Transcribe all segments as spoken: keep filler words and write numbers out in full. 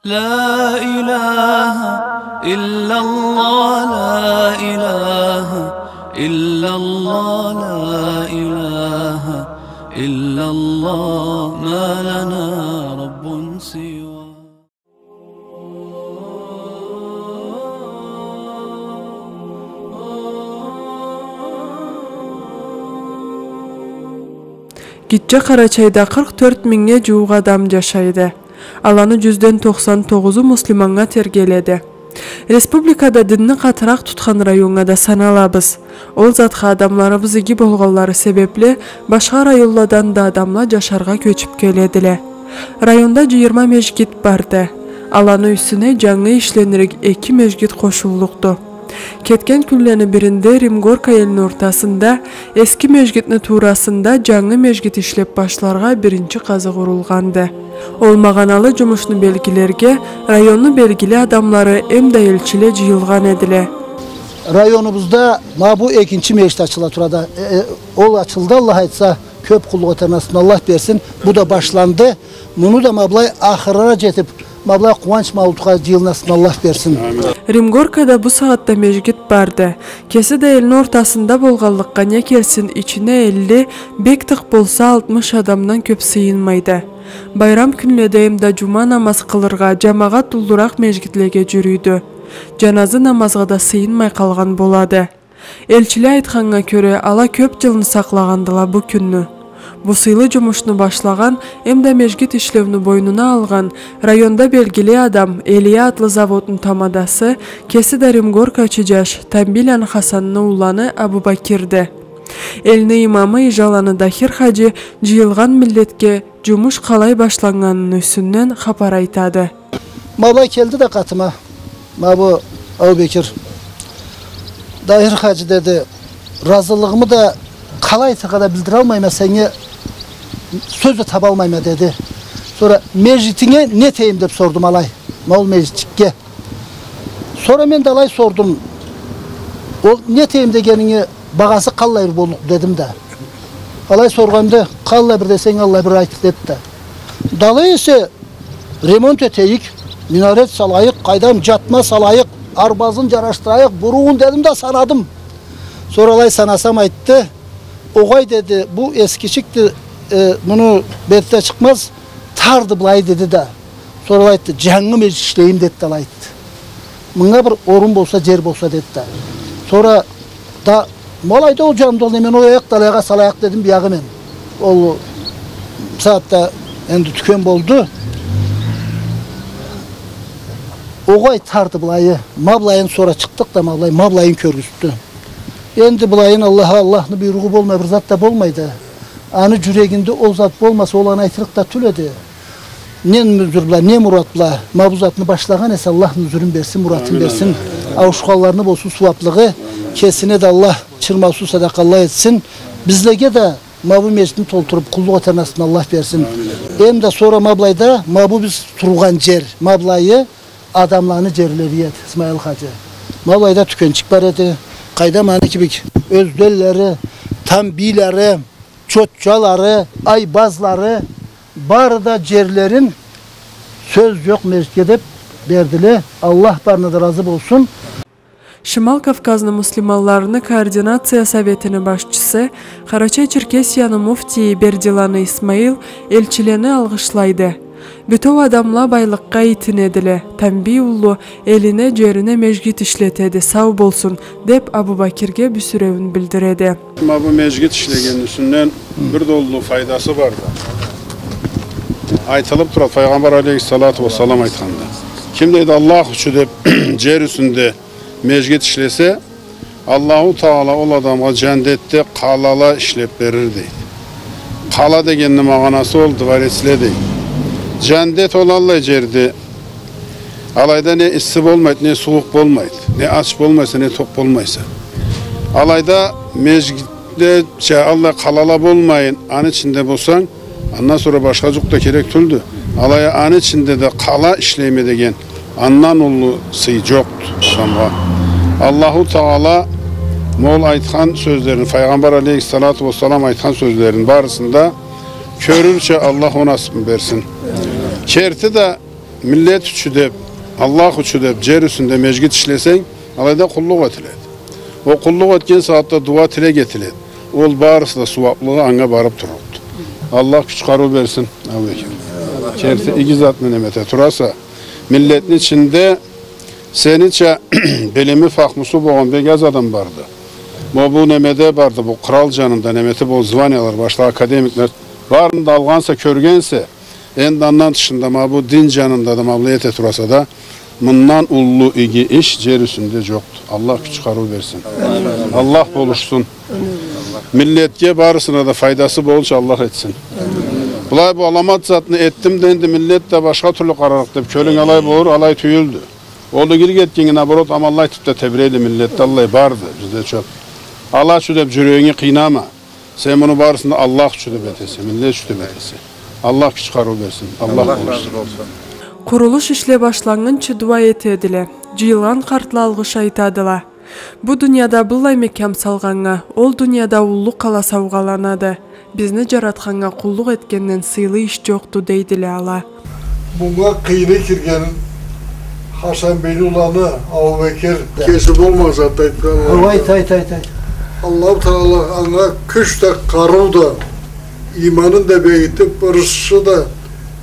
لا إله إلا الله، لا إله إلا الله، لا إله إلا الله، ما لنا رب سواه. Гитче Къарачайда къыркъ тёрт мингнге джууукъ адам джашайды. Аланы джюзден тохсан тогъузу муслиманнга тергеледи. Республикада динни къатыракъ тутхан районнга да саналабыз. Ол затха адамларыбыз иги болгъанлары себепли, башха районладан да адамла джашаргъа кёчюп келедиле. Районда джыйырма межгит барды. Аланы юсюне джангы ишленирлик эки межгит къошуллукъду. Кетген кюнлени биринде Римгорка элни ортасында эски межгитни туурасында джангы межгит ишлеп башларгъа биринчи къазыкъ урулгъанды. Ол магъаналы джумушну белгилерге районну белгили адамлары эмда элчиле джыйылгъан эдиле. Районубузда ма бу экинчи межгит ачыла турады. Э, э, ол ачылды, Аллах айтса, кёп къуллукъ этерге насыбын Аллах берсин. Бу да башланды. Муну да ма былай ахырына джетип, ма былай къууанч маулутха джыйылгъан насыбын Аллах берсин. Римгоркада бу сагъатда межгит барды. Кеси да элни ортасында болгъанлыкъгъа, не келсин, ичине элли, бек тыкъ болса, алтмыш адамдан кёп сыйынмайды. Байрам кюнледе эмда джума намаз къылыргъа джамагъат уллуракъ межгитлеге джюрюйдю. Джаназы намазгъа да сыйынмай къалгъан болады. Элчиле айтханнга кёре, ала кёп джылны сакълагъандыла бу кюнню. Бу сыйлы джумушну башлагъан эмда межгит ишлеуню бойнуна алгъан районда белгили адам, Элия атлы заводну тамадасы, кеси да римгоркачы джаш, Тамбийланы Хасанны уланы Абубакирди. Элни имамы Ижаланы Дахир хаджи джыйылгъан миллетге джумуш къалай башланнганыны юсюнден хапар айтады. Ма былай келди да къатыма, ма бу Абубекир. Дахир хаджи, деди, разылыгъымы да къалай айтыргъа да билдиралмайма, сеннге сёз да табалмайма, деди. Сора межгитинге не этейим деп сордум алай. Ма ол межгитчикге. Сора мен да алай сордум. Ол не этейим дегенинги багъасы къаллай бир боллукъ дедим да. Алай соргъанда, къаллай бир десенг, аллай бир айт, деди да. Да алай эсе, ремонт этейик, минарет салайыкъ, къайдам, джатма салайыкъ, арбазын джарашдырайыкъ, буругъун, дедим да, санадым. Сора алай санасам, айтды, огъай, деди, бу эскичикди, э, муну бети да чыкъмаз, тарды былайы, деди да. Сора алай айтды, джангы межгит ишлейим, деди да, алай айтды. Мынга бир орун болса, джер болса, деди да. Сора да, ма алайда ол джанында ол неме, ол аякъ да алайгъа салайыкъ дедим, биягъы мен. Ол сагъатда энди тюкен болду. Огъай, тарды былайы. Ма былайын сора чыкъдыкъ да, ма былай, ма былайын кёргюзтдю. Энди былайын Аллахха, Аллахны буйругъу болмай, бир зат да болмайды. Аны джюрегинде ол зат болмаса, ол аны айтырыкъ да тюл эди. Не нюзюр бла, не мурат бла ма бу затны башлагъан эсе, Аллах нюзюрюн берсин, муратын берсин. Ауушханларыны болсун сууаблыгъы, кесине да Аллах чырмаусуз садакъалла этсин. Бизлеге да ма бу межгитни толтуруп, къуллукъ этер насыбын Аллах берсин. Эмда сора ма былайда, ма бу биз тургъан джер, ма былайы адамланы джерлери эди, Исмаил хаджи. Ма былайда тюкенчик бар эди. Къайдам, аны кибик Ёзденлери, Тамбийлери, Чотчалары, Айбазлары, бары да джерлерин сёз джокъ межгитге деп бердиле. Аллах барына да разы болсун. Шимал Кавказны муслиманларыны координация советини башчысы, Къарачай-Черкесияны муфтийи Бердиланы Исмаил элчилени алгъышлайды. Бютеу адамла байлыкъгъа итинедиле. Тамбий улу элине, джерине межгит ишлетеди, сау болсун, деп Абубакирге бюсюреуюн билдиреди. Ма бу межгит ишлегенни юсюнден бир да уллу файдасы барды. Айтылып турады, Пайгъамбар алейхиссалату уассалам айтханды. Ким, дейди, Аллах ючюн деп джер юсюнде межгит ишлесе, Аллаху Таала ол адамгъа джандетде къалала ишлеп берир, дейди. Къала дегенни магъанасы ол дворецле, дейди. Джандет ол аллай джерди. Алайда не исси болмайды, не сууукъ болмайды, не ач болмайса, не токъ болмайса. Алайда межгитлеча аллай къалала болмайын, аны ичинде болсанг, Андан сора башха джукъ да керек тюлдю. Алай а аны ичинде да къала ишлейме деген, андан уллу сый джокъду адамгъа. Аллаху Тагъала ма ол айтхан сёзлерин, Файгъамбар алейхиссалату уассалам айтхан сёзлерин барысын да кёрюрча Аллах о насыбны берсин. Керти да миллет ючю деб, Аллах ючю деб, джер юсюнде межгит ишлесенг, алайда къуллукъ этиледи. О къуллукъ этген сагъатда дуа, тилек этиледи. Ол барысы да сууаблыгъы анга барыб турлукъду. Аллах кюч-къарыу берсин. Ау, экен. Керти иги затны неме эте тураса, миллетни ичинде сенича билими, фахмусу болгъан бек аз адам барды. Ма бу немеде барды, бу кърал джанында неме эте, бу званиялар, башха академиклер. Барын да алгъанса, кёргенсе, энди андан тышында ма бу дин джанында да ма былай эте тураса да, мындан уллу иги иш джер юсюнде джокъду. Аллах кюч-къарыу берсин. Аллах болушсун. Миллетге барысына да файдасы болурча Аллах этсин. Былай бу аламат затны этдим да, энди миллет да башха тюрлю къарарыкъ деб, кёлюнг алай болур, алай тюйюлдю. Ол игилик этгеннге, наоборот, аманлай тюбде тебирейди миллетде, аллай барды, бизде чёб. Аллах ючю деб джюрегинги къыйнама. Сен муну барысын да Аллах ючю деб этесе, миллет ючю деб этесе. Аллах кюч-къарыу берсин. Аллах болушсун. Къурулуш ишле башланнгынчы дуа этедиле. Джыйылгъан къартла алгъыш айтадыла. Бу дунияда быллай мекям салгъаннга, ол дунияда уллу къала саугъаланады. Бизни джаратханнга къуллукъ этгенден сыйлы иш джокъду, дейдиле ала. Мунга къыйыны кирген Хасанбийни уланы Абубекир. Кеси болмаса да айтханла. Айт, айт, айт, айт. Аллаху Тагъала анга кюч да, къарыу да, иманын да бегитиб, ырысхысы да,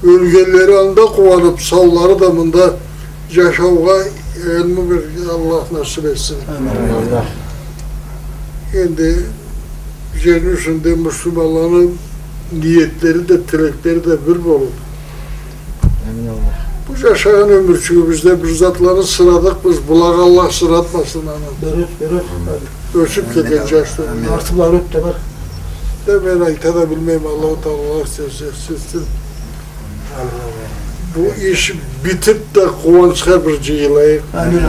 ёлгенлери анда къууаныб, саулары да мында джашаугъа, э, илму бир Аллах насыб этсин. Амин. Энди джерни юсюнде муслиманланы ниетлери да, тилеклери да бир болур. Амин Аллах. Бу джашагъан ёмюрчюгюбюзде бир затланы сынадыкъбыз, былагъа Аллах сынатмасын аны. Дурус, дурус. Ёсюб кетген джаш да. Амин. Артыкълары ётдю бар. Да мен айта да билмейме, Аллаху Тагъала сёз, сёз, сёз. Бу иш битиб да къууанчха бир джыйылайыкъ. Амин.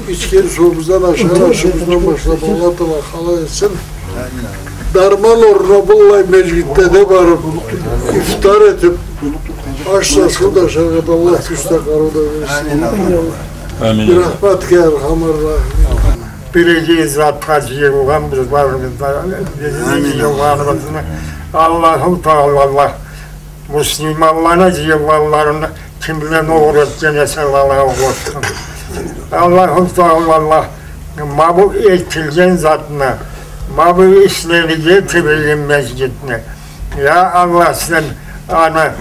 Ичген суубуздан, ашагъан ашыбыздан башлаб, Аллах Тагъала халал этсин. Дарман орнуна быллай межгитледе барыб, ифтар этиб, аш да, суу да ашаргъа да Аллах кюч да, къарыу да берсин. Амин. Бирахматика я архамар рахимин. Бирге затха джыйылгъанбыз барыбыз да, бизни джыйылгъаныбызны Аллаху Тагъала, Аллах, муслиманланы джыйылгъанларын кимле огъур этген эсе, Аллах огъур этсин. Аллаху Тагъала, Аллах, ма бу этилген затны, ма бу ишлерге тебреген межгитни, я Аллах, сен аны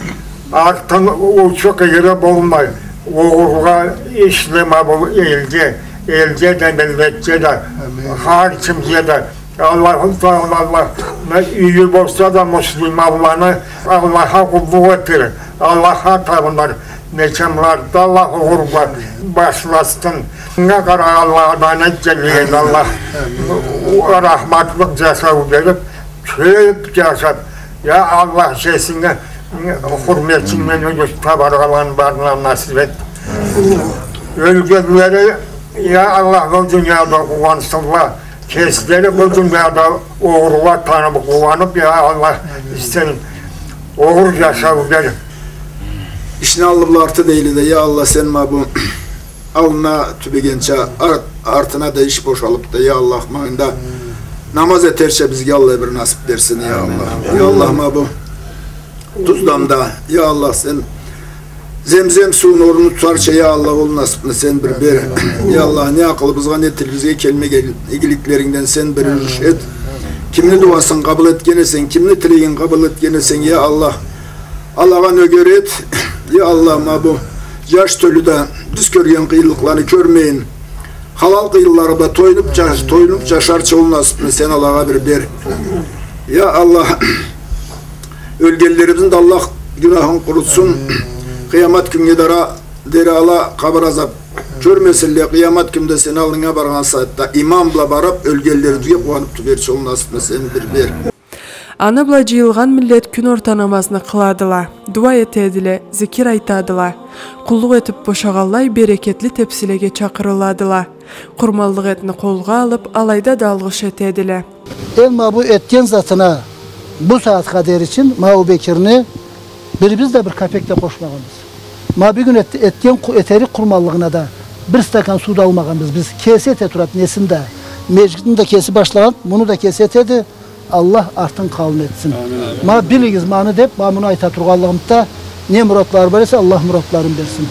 артын учу-къыйыры болмай, огъургъа ишле ма бу элге, элге да, миллетге да, хар кимге да. Аллаху Тагъала, Аллах, ма юйю болса да муслиманланы, Аллахха къуллукъ этер, Аллахха табыныр, мекямларын да Аллах огъургъа башласын. Анга къарагъанлагъа да, Аллах, рахматлыкъ джашау бериб, кёб джашаб, я Аллах, кесинги хурметинг бла юсюб табаргъанланы барына насыб эт. Ёлгенлери, я Аллах, бу дунияда къууансынла, кеслери бу дунияда огъурла таныб, къууаныб, я Аллах, сен огъур джашау бер. Ишни аллы бла арты дейле да, я Аллах, сен ма бу аллына тюбегенча, ар-, артына да иш бошалыб да, я Аллах, мангда намаз этерча бизге Аллах бир насыб берсин, я Аллах. Я Аллах, ма бу туз дамда, я Аллах, сен Земзем сууну орнун тутарча, я Аллах, ол насыбны сен бир бер. Я Аллах, не акъылыбызгъа, не тилибизге келмеген игиликлерингден сен бир юлюш эт. Кимни дуасын къабыл этген эсенг, кимни тилегин къабыл этген эсенг, я Аллах, алагъа нёгер эт. Я Аллах, ма бу джаш тёлю да биз кёрген къыйынлыкъланы кёрмейин, халал къыйынлары бла тойнуб джаш-, тойнуб джашарча ол насыбны сен алагъа бир бер. Я Аллах, ёлгенлерибизни да Аллах гюнахын къурутсун. Къыямат кюннге дара-, дери ала къабыр азаб кёрмесинле. Къыямат кюнде сени аллынга баргъан сагъатда иман бла барыб, ёлгенлерибизге къууаныб тюберча ол насыбны сен бир бер. Аны бла джыйылгъан миллет кюн орта намазны къыладыла, дуа этедиле, зикир айтадыла. Къуллукъ этиб бошагъанлай берекетли тепсилеге чакъырыладыла. Къурманлыкъ этни къолгъа алыб, алайда да алгъыш этедиле. Эм ма бу этген затына Бу сагъатха дери ичинде ма бу Бекирни бирибиз да бир капек да къошмагъанбыз. Ма бюгюн эт-, этген къу-, этерик къурманлыгъына да бир стакан суу да алмагъанбыз биз. Кеси эте турады несин да. Межгитни да кеси башлагъан, муну да кеси этеди. Аллах артын къалын этсин. Амин. Ма билигиз муну деп, ма муну айта тургъанлыгъымда, не муратлары бар эсе, Аллах муратларын берсин.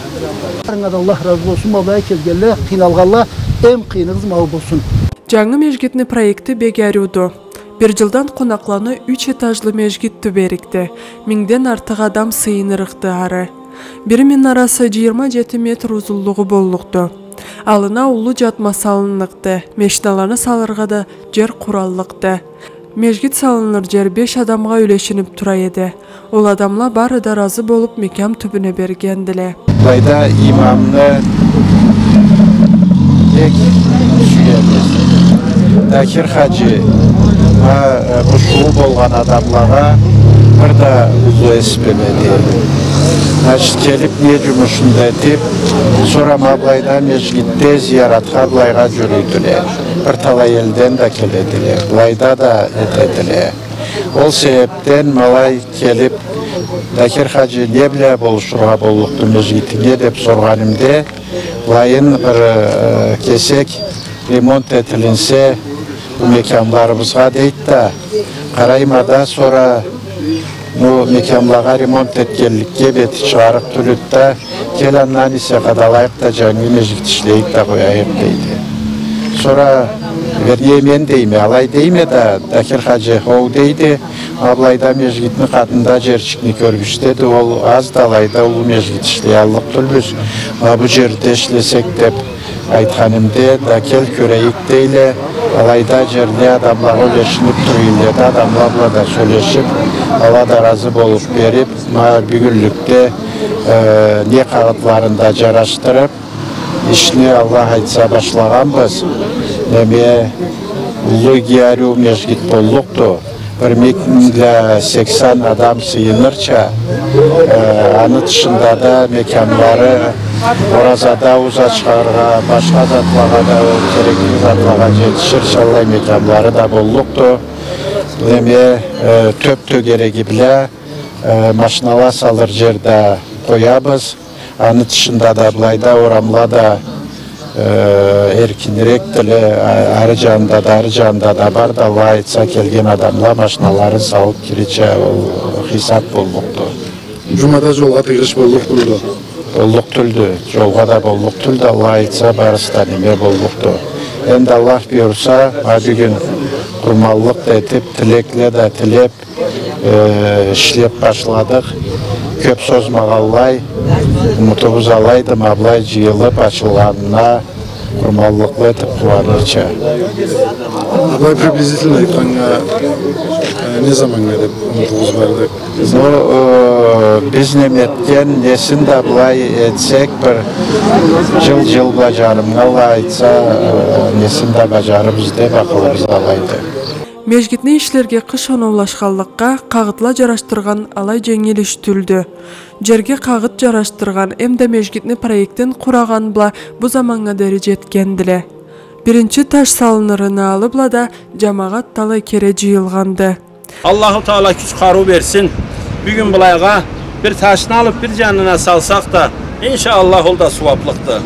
Барыгъыздан Аллах разы болсун, ма былай келгенле, къыйналгъанла, эм къыйыныгъыз ма бу болсун. Джангы межгитни проекти бек ариуду. Бир джылдан къонакъланы юч этажлы межгит тюберикди. Мингден артыкъ адам сыйынырыкъды ары. Бир минарасы джыйырма джети метр узунлугъу боллукъду. Аллына уллу джатма салынныкъды. Машиналаны салыргъа да джер къураллыкъды. Межгит салыныр джер беш адамгъа юлешинип тура эди. Ол адамла бары да разы болуп, мекям тюбюне бергендиле. Былайда имамны бек сюеди. Дакир хаджи, ма, э, къушуу болгъан адамлагъа бир да уллу эс бермеди. Значит, келип, не джумушун да этип, сора ма былайда межгитде зияратха былайгъа джюрюйдюле. Бир талай элден да келедиле. Былайда да этедиле. Ол себепден ма былай келип, Дакир хаджи, не бла болушургъа боллукъду межгитинге деп соргъанымда, былайын бир, э, кесек ремонт этилинсе бу мекямларыбызгъа дейди да, къарайма да, сора бу мекямлагъа ремонт этгенликге бети чыгъарыкъ тюлдю да, кел андан эсе къадалайыкъ да, джангы межгит ишлейик да къояйыкъ, дейди. Сора, вернее, мен дейме, алай дейме да, Дакир хаджи хоу дейди, ма былайда межгитни къатында джерчикни кёргюч, деди, ол аз да, алайда уллу межгит ишлеяллыкъ тюлбюз, ма бу джерде ишлесек деп айтханымда, да кел кёрейик дейле, алайда джерле адамлагъа юлешинип тура эдиле да, адамла бла да сёлешип, ала да разы болуп берип, ма бюгюнлюкде, э, не къагъытларын да джарашдырып, ишни, Аллах айтса, башлагъанбыз. Неме, уллу иги ариу межгит боллукъду. Бир минг бла сексен адам сыйынырча, э, аны тышында да мекямлары, оразада ауузгъа чыгъаргъа, башха затлагъа да, ол керекли затлагъа джетиширча аллай мекямлары да боллукъду. Неме, э, тёп тёгереги бла, э, машинала салыр джер да къоябыз. Аны тышында да былайда орамла да, э, эркинирекдиле, а-, ары джанында да, ары джанында да бар да, Аллах айтса, келген адамла машиналарын салып кирирча, ол хисап боллукъду. Джумада джолгъа тыйгъыч боллукъ тюлдю? Боллукъ тюлдю, джолгъа да боллукъ тюлдю, Аллах айтса, барысы да неме боллукъду. Энди Аллах буюрса, ма бюгюн къурманлыкъ да этип, тилекле да тилеп, э, ишлеп башладыкъ. Кёп созмагъанлай, умутубуз алайды, ма былай джыйылып, ачылгъанына къурманлыкъла этип къууанырча. Былай приблизительно айтханнга, э, не заманнга деп умутугъуз барды? Ну, э, биз неме этген, несин да былай этсек, бир джыл, джыл бла джарымгъа, Аллах айтса, э, несин да баджарырбыз деп акъылыбыз алайды. Межгитни ишлерге къыш оноулашханлыкъгъа, къагъытла джарашдыргъан алай дженгил иш тюлдю. Джерге къагъыт джарашдыргъан эмда межгитни проектин къурагъан бла бу заманнга дери джетгендиле. Биринчи таш салынырыны алы бла да джамагъат талай кере джыйылгъанды. Аллаху Таала кюч-къарыу берсин. Бюгюн былайгъа бир ташны алып, бир джанына салсакъ да, иншаАллах, ол да сууаплыкъды.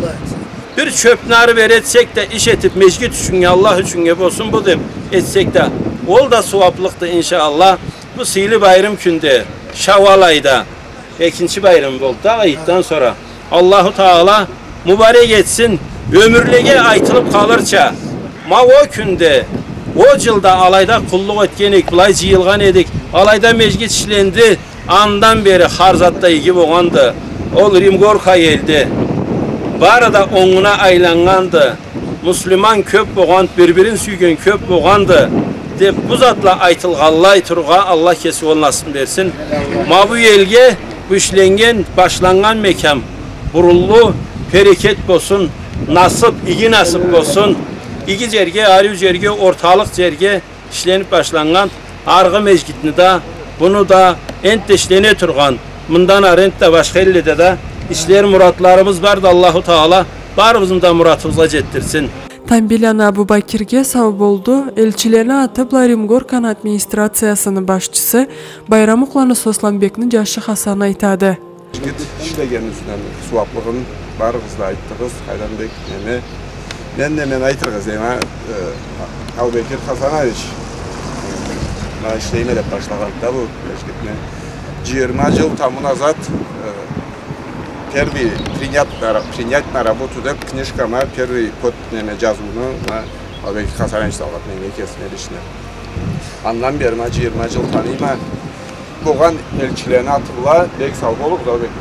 Бир чёпню ары-бери этсек да, иш этип, межгит ючюннге, Аллах ючюннге болсун бу деп этсек да, ол да сууаплыкъды, иншаАллах. Бу сыйлы байрам кюнде, Шауал айда, экинчи байрам болду да, Итден сора. Аллаху Таала мубарек этсин, ёмюрлеге айтылып къалырча. Ма о кюнде, о джылда алайда къуллукъ этген эдик, былай джыйылгъан эдик, алайда межгит ишленди, андан бери хар зат да иги болгъанды. Ол Римгорка элди. Бары да онгуна айланнганды. Муслиман кёп болгъанды, бир-бирин сюйген кёп болгъанды, деп бу затла айтылгъанлай турургъа Аллах кеси ол насыбны берсин. Ма бу элге бу ишленнген, башланнган мекям буруллу, берекет болсун, насып, иги насып болсун. Иги джерге, ариу джерге, орталыкъ джерге ишленип башланнган аргъы межгитни да, буну да, энтда ишлене тургъан, мындан ары энтда башха элледе да ишлер, муратларыбыз барды. Аллаху Таала барыбызны да муратыбызгъа джетдирсин. Тамбийланы Абубакирге сау болду, элчилени аты бла Римгорканы администрациясыны башчысы Байрамукъланы Сосланбекни джашы Хасан айтады. Межгит ишлегенибизден сууаблыгъын барыгъыз да айтдыгъыз, къайдан бек неме. Мен да, мен айтыргъа излейме, э, Абубекир Хасанович, мына ишлейме деб башлагъанды да бу межгитни. Джыйырма джыл таму назад, э, первый принят на ра-, принять на работу деб книжкама первый под неме джазыуну мына Абубекир Хасанович салгъанды меннге кесине лично. Андан бери мына джыйырма джыл таныйма. Болгъан элчилени аты бла бек сау болугъуз, Абубекир.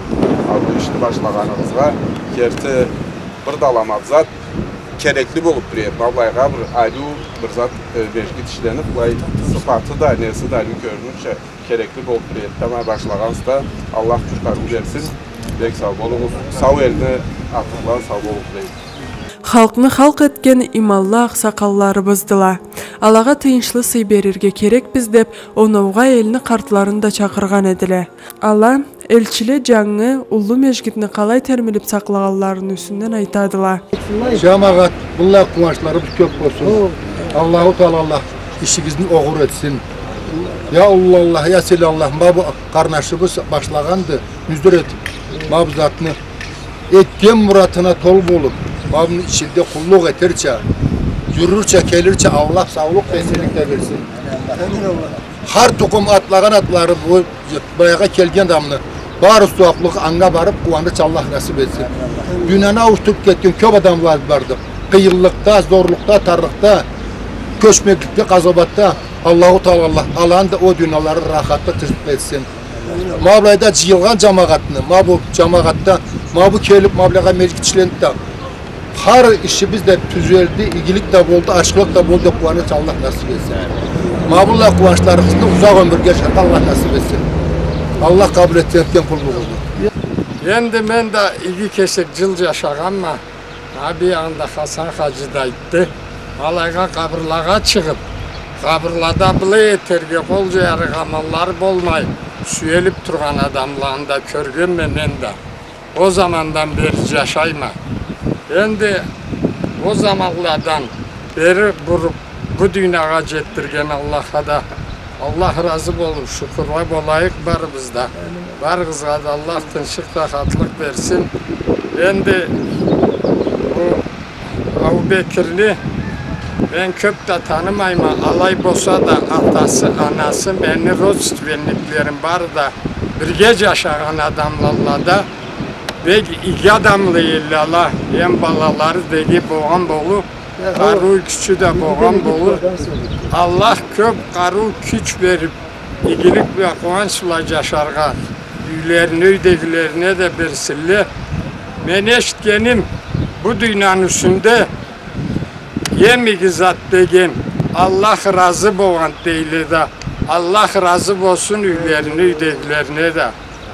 Бу ишни башлагъаныгъызгъа, керти, бир да аламат зат, керекли болуб тура эди. Ма былайгъа бир ариу бир зат, э, межгит ишлениб, былай сыфаты да, неси да ариу кёрюнюрча керекли болуб тура эди. Тамам башлагъанса да, Аллах къутхарыу берсин. Бек сау болугъуз. Сау элни аты бла сау болугъуз дейме. Халкъны халкъ этген иманлы акъсакъалларыбыздыла. Алагъа тыйыншлы сый берирге керекбиз деб, оноугъа элни къартларын да чакъыргъан эдиле. Ала, элчиле джангы, уллу межгитни къалай термилиб сакълагъанларыны юсюнден айтадыла. Джамагъат, быллай къууанчларыбыз кёб болсун. Аллаху Тагъала Аллах ишигизни огъур этсин. Я уллу Аллах, я сыйлы Аллах, ма бу къарнашыбыз башлагъанды, нюзюр этиб, ма бу затны этген муратына толу болуб, ма муну ичинде къуллукъ этерча, джюрюрча, келирча Аллах саулукъ, эсенлик да берсин. Хар тукъум атлагъан атлары бу баягъа келген адамны бары сууаблыгъы анга барыб, къууаныч Аллах насыб этсин. Дунияны ауушдуруб кетген кёб адамларыбыз барды. Къыйынлыкъда, зорлукъда, тарлыкъда, кёчмекликде, къазауатда Аллаху Тагъала аланы да о дуниялары рахатда тюзюб кетсин. Ма былайда джыйылгъан джамагъатны, ма бу джамагъатда, ма бу келиб, ма былайгъа межгит ишлениб да, хар ишибиз да тюзелди, игилик да болду, ашхылыкъ да болду, къууаныч Аллах насыб этсин. Ма быллай къууанчларыгъызны узакъ ёмюрге джашаргъа Аллах насыб этсин. Аллах къабыл этсин этген къуллугъугъузну. Энди мен да иги кесек джыл джашагъанма. А, биягъында Хасан хаджи да айтды. Алайгъа къабырлагъа чыгъыб, къабырлада былай этерге къол джаярыкъ амаллары болмай, сюелиб тургъан адамланы да кёргенме мен да. О замандан бери джашайма. Энди о заманладан бери буруб, бу дуниягъа джетдирген Аллахха да Аллах разы болур, шукурла болайыкъ барыбыз да. Барыгъызгъа да Аллах тынчлыкъ, рахатлыкъ берсин. Энди бу Абубекирни мен кёб да танымайма, алай болса да атасы, анасы, мени родственниклерим бары да бирге джашагъан адамлалла да, бек иги адамла эдиле ала, эм балалары да иги болгъан болур. Къарыу кючю да болгъан болур. Аллах кёб къарыу кюч бериб, игилик бла, къууанч бла джашаргъа, юйлерине, юйдегилерине да берсинле. Мен эшитгеним, бу дуниянын юсюнде эм иги зат деген, Аллах разы болгъан дейле да, Аллах разы болсун юйлерине, юйдегилерине да.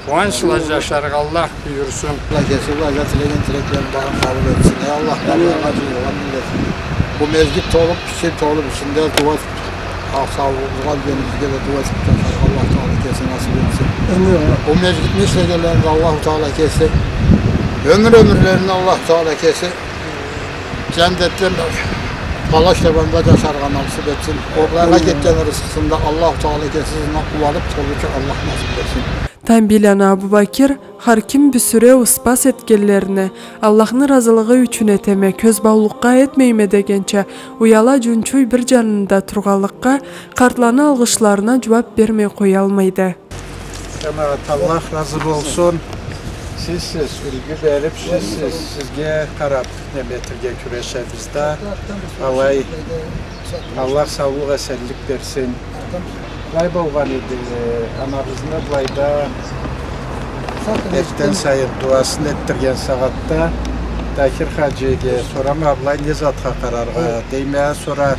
Къууанч бла джашаргъа Аллах буюрсун. Аллах кеси былайда тилеген тилеклерин барын къабыл этсин. Эй Аллах, Амин. Къабыргъа джыйылгъан миллетни. Бу межгит толуб, ичи толуб, ичинде дуа этиб, саулугъубузгъа, динибизге да дуа этиб джашаргъа Аллах Тагъала кеси насыб этсин. Амин. Бу межгитни ишлегенлерин да Аллаху Тагъала кеси ёмюр-ёмюрлерин Аллах Тагъала кеси джандетден къалач табанда джашаргъа насыб этсин. Амин. Къобурлагъа кетген рызкъысын да Аллаху Тагъала кеси ызына къууаныб, толуча Аллах насыб этсин. Тамбийланы Абубакир, хар ким бюсюреу ыспас этгенлерине, Аллахны разылыгъы ючюн этеме, кёзбаулукъгъа этмейме дегенча, уяла джунчуй бир джанында тургъанлыкъгъа, къартланы алгъышларына джууаб бермей къоялмайды. Джамагъат, Аллах разы болсун. Сизсиз, юлгю бериб, сизсиз, сизге къараб неме этерге кюрешебиз да. Алай, Аллах саулукъ, эсенлик берсин. Былай болгъан эди, анабызны былайда эртден сайын дуасын этдирген сагъатда Тахир хаджиге сорама, былай не затха къараргъа дейме, сора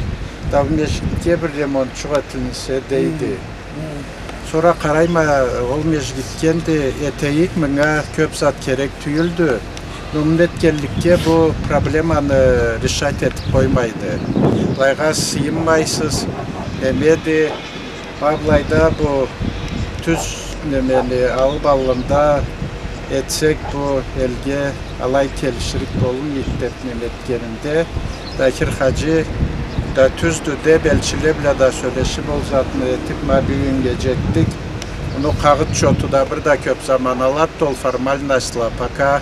да бу межгитге бир ремонтчукъ этилинсе дейди. Сора къарайма, ол межгитге энди этейик, мынга кёб зат керек тюйюлдю. Но муну этгенликге бу проблеманы решать этиб къоймайды. Былайгъа сыйынмайсыз, немеди, ма былайда бу тюз немени алыб аллында этсек, бу элге алай келиширик болур эди деп неме этгенинде, Дахир хаджи да тюздю деп, элчиле бла да сёлешип, ол затны этип, ма бюгюннге джетдик. Муну къагъыт чоту да бир да кёп заман алады, ол формальностьла, пока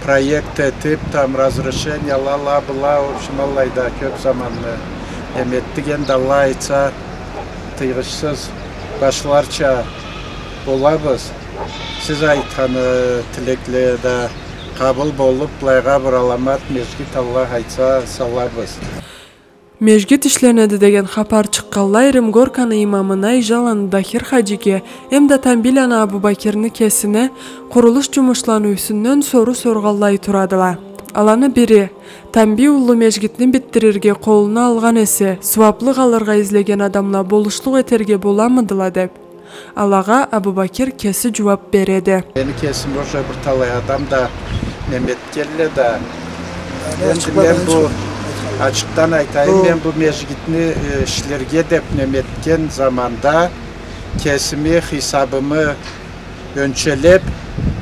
проект этип, там, разрешениела, ала, была, в общем, аллай да кёп заманны неме этдик. Энди, Аллах айтса, тыйгъычсыз башларча болабыз. Сиз айтханы тилекле да къабыл болуп, былайгъа бир аламат межгит, Аллах айтса, салабыз. Межгит ишленеди деген хапар чыкъгъанлай, Римгорканы имамына Ижаланы Дахир хаджиге эмда Тамбийланы Абубакирни кесине къурулуш джумушланы юсюнден соруу соргъанлай турадыла. Аланы бири: Тамбий уллу межгитни битдирирге къолуна алгъан эсе, сууаплыкъ алыргъа излеген адамла болушлукъ этерге боламыдыла? — деп. Алагъа Абубакир кеси джууап береди. Мени кесим уже бир талай адам да неме этгенле да. Энди мен бу, ачыкъдан айтайым, мен бу межгитни, э, ишлерге деп неме этген заманда кесими хисабымы ёнчелеп,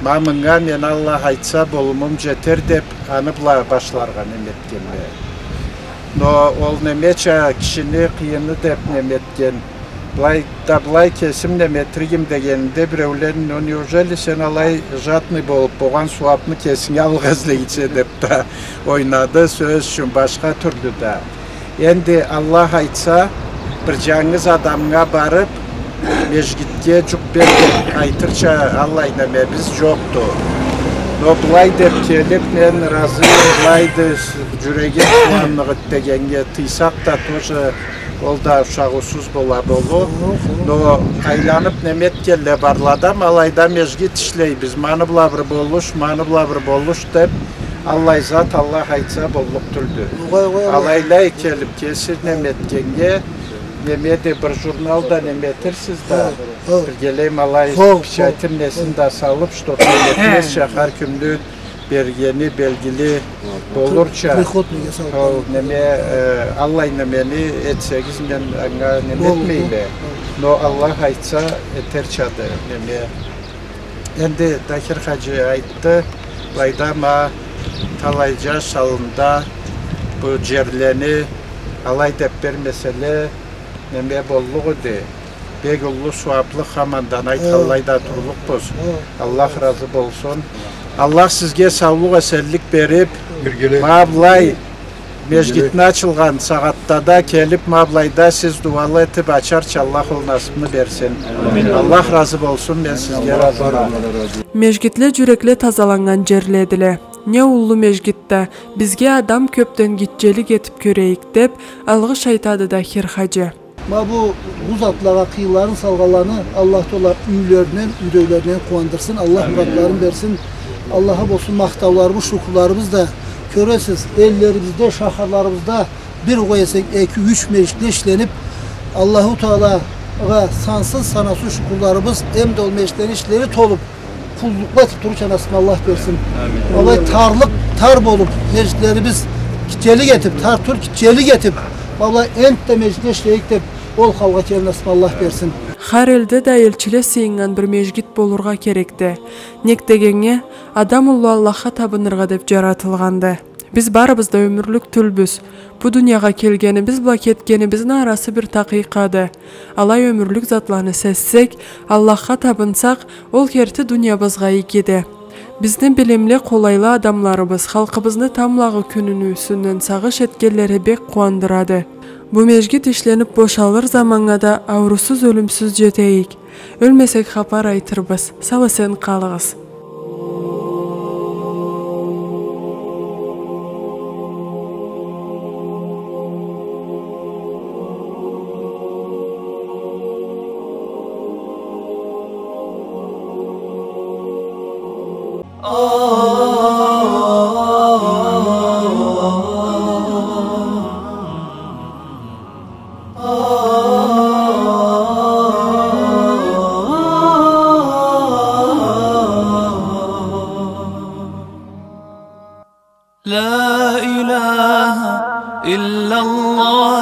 ма мынга мен, Аллах айтса, болумум джетер деп, аны бла башларгъа неме этгенме. Но ол немеча кишини къыйыны деп неме этген. Былай да былай кесим неме этеригим дегенинде, биреулен: «Ну, неужели сен алай жадный болуп, болгъан сууапны кесинге алыргъа излейсе?» — деп да ойнады, сёз ючюн, башха тюрлю да. Энди, Аллах айтса, бир джангыз адамгъа барып, межгитге джукъ бер деп айтырча аллай немебиз джокъду. Но былай деп келип, мен разы, былайды, джюрегим къууанныкъды дегеннге тыйсакъ да, тоже ол да ушагъыусуз бола болур. Но айланып неме этгенле барла да, ма алайда межгит ишлейбиз, ма аны бла бир болуш, ма аны бла бир болуш деп, аллай зат, Аллах айтса, боллукъ тюлдю. Алайлай келип, кесир неме этгеннге, неме да, бир журналда неме этерсиз да, бир гелейим алай, печатин несин да салып, чтоб неме этмезча, хар кимни бергени белгили болурча. Ол неме, э, аллай немени этсегиз, мен анга неме этмейме. Но Аллах айтса, этерчады неме. Энди Дахир хаджи айтды, былайда ма талай жаш аллында бу жерлени алай деп бермеселе, неме боллукъ эди. Бек уллу сууаплыкъ, хамандан айтханлай да турлукъбуз. Аллах разы болсун. Аллах сизге саулукъ, эсенлик берип, ма былай межгитни ачылгъан сагъатда да келип, ма былайда сиз дуала этип ачарча, Аллах ол насыпны берсин. Аллах разы болсун, мен сизге разыма. Межгитле жюрекле тазаланнган жерледиле. Не уллу межгит да, бизге адам кёпден гитчелик этип кёрейик, деп, алгъыш айтады Дахир хаджи. Ма бу, бу затлагъа къыйынларын салгъанланы Аллах Тагъала юйлеринден, юйдегилеринден къууандырсын, Аллах муратларын берсин. Аллахха болсун махтауларыбыз, шукурларыбыз да. Кёресиз, эллерибизде, шахарларыбызда бир къой эсенг, эки, юч межгитле ишленип, Аллаху Тагъалагъа сансыз, санаусуз шукурларыбыз, эм да ол межгитлени ичлери толуп, къуллукъла этип турурча насыпны Аллах берсин. Алай тарлыкъ тар болуп, межгитлерибиз гитчелик этип, тар тюл, гитчелик этип, ма былай энтда межгитле ишлейик деп, ол халгъа келир насыпны Аллах берсин. Хар элде да элчиле сыйыннган бир межгит болургъа керекди. Нек дегеннге, адам уллу Аллахха табыныргъа деп жаратылгъанды. Биз барыбыз да ёмюрлюк тюлбюз. Бу дуниягъа келгенибиз бла кетгенибизни арасы бир такъыйкъады. Алай ёмюрлюк затланы сезсек, Аллахха табынсакъ, ол керти дуниябызгъа игиди. Бизни билимли, къолайлы адамларыбыз халкъыбызны тамблагъы кюнюню юсюнден сагъыш этгенлери бек къууандырады. Бу межгит ишленип бошалыр заманнга да аурусуз, ёлюмсюз жетейик. Ёлмесек, хапар айтырбыз. Сау-эсен къалыгъыз. لا إله إلا الله.